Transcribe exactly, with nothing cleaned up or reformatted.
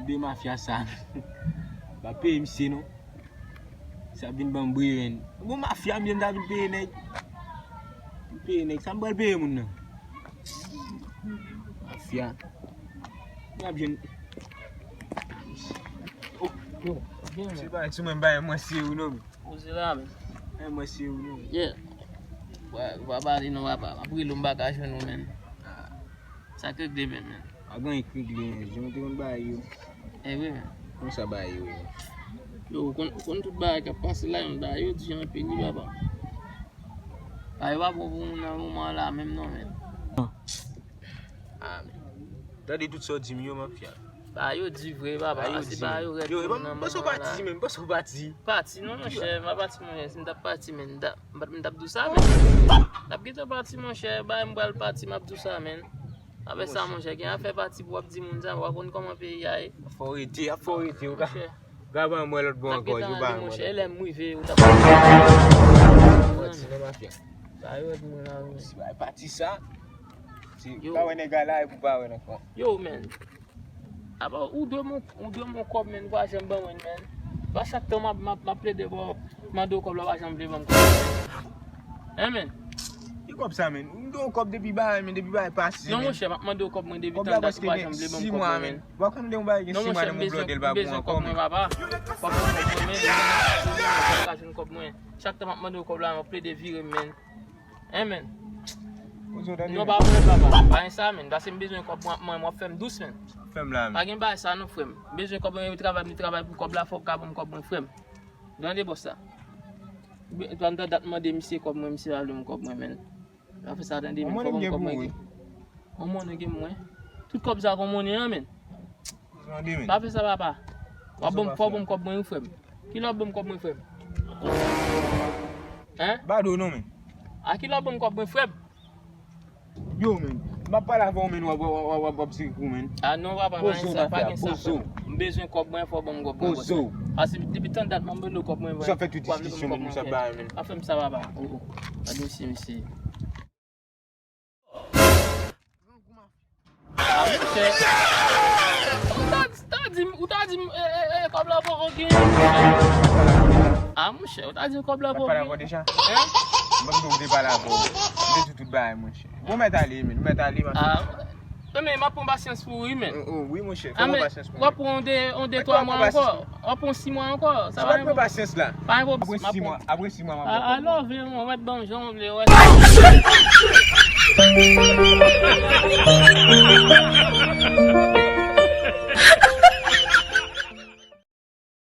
De mafya sa. Pa peye misye non. Sa vin ban m briye menn. Bon mafya m ye m ta vin peye nèg. M peye nèg. Sa m pral peye moun nan. Mafya. M ap jwenn. Oh, yo. Se pa sou mwen m pa mwen se ou non. Ou se la menn. Mwen se ou non. Yeah. Wa pa pale non papa. M ap rele w m pa ka jwenn ou menn. Sa k regle menm menn. Pa gen anyen k regle menn. Jan w te konn bay yo. E vre menn. Konsa bay yo ye. Yo, ou konn, ou konn tout bagay k ap pase la, yon bagay yo di anpil wi papa. Bagay yo pa bon pou moun nan moman la menm non menn. Ah, menn. Tande tout sa w di m yo, mafya. Bagay yo di vre papa, se bagay yo rèd pou moun nan moman la. Yo, e pa, m panse w pati menn, m panse w pati. Pati non monchè, m pa pati monchè, si m t ap pati menn, m t ap, m t ap di w sa menn. M t ap gentan pati monchè, bagay m pral pati, m ap di w sa menn. Apre sa monchè, gen afè pati pou w ap di moun sa, w pa konn kòman peyi a ye. Fò w rete, ap fò w rete, ou ka. Monchè. Gaba mwen lòt bò ankò, yo ba mwen. Monchè, lè m rive, ou t ap. Pati non mafya. Sa yo di mwen la wi. Si bay pati sa. Si pa wè nèg la, e pou pa wè ankò. Yo menn. Apa ou dwe m, ou dwe m yon kòb menn, ou pa janm ban mwen menn. Pa chak tan m ap, m ap, m ap plede ba w, mande w kòb la, ou pa janm vle ban m kòb. Hein menn. Ki kòb sa menn? M gen yon kòb depi bagay menn, depi bagay pase menn. Non monchè, m ap mande w kòb mwen depi tan dat ou pa janm vle ban m kòb mwen menn. Kòb la gen sis mwa menn. Ou pa konn lè yon bagay gen sis mwa nan men w blòdè l pa pou ankò menn. Papa, fò m pran kòb mwen menn. Mwen pa jwenn kòb mwen. Chak tan m ap mande w kòb la, w ap plede vire m menn. Hein menn. Non pa vre papa. Pa gen sa menn. Paske m bezwen kòb mwen, mwen, w ap fè m dous menn. Fè m la menn. Pa gen bagay sa non frè m. M bezwen kòb mwen, travay, m travay pou kòb la, fò w ka ban m kòb mwen frè m. Tande bòs la. Pandan dat mande misye kòb mwen, misye pa vle m kòb mwen menn. Afè sa tande menn, fò ban m kòb mwen. On monnen gen mwen. Tout kòb sa gon monnen an menn. Pa fè sa papa. W ap ban m, fò ban m kòb mwen wi frè m. Kilè w ap ban m kòb mwen frè m? Hein? Bado non menn. A kilè w ap ban m kòb mwen frè m? Yo menn, m ap pale avè w menn, w ap, w ap, w ap, w ap, w ap di kou menn. A non papa, pa gen sa, pa gen sa frè m. M bezwen kòb mwen, fò w ban m kòb mwen. Poze w. Paske depi tan dat m ap mande w kòb mwen. Sa fè tout diskisyon menn, m sa bay menn. Pa fè m sa papa. Oh, oh. Gade misye, misye. Ah, monchè. Ou ta, ta di m, ou ta di m, e, e, e, kòb la poko gen. Ah, monchè, ou ta di m kòb la poko gen. Pale avè w deja? Hein? Mwen m te pale avè w. M te di w tout bagay, monchè. Bon, mèt ale, menn. Mèt ale, monchè. Ah, men m ap pran pasyans pou ou, wi, menn. Oh, oh, wi, monchè. Fò w pran pasyans pou mwen. W ap pran de, on de, twa mwa ankò. W ap pran sis mwa ankò. Sa pa gen pwoblèm. Pasyans la. Pa gen pwoblèm. Apre sis mwa, apre sis mwa, m ap pran. Alò, vle, mwen, mwen ban m jan w vle, wè.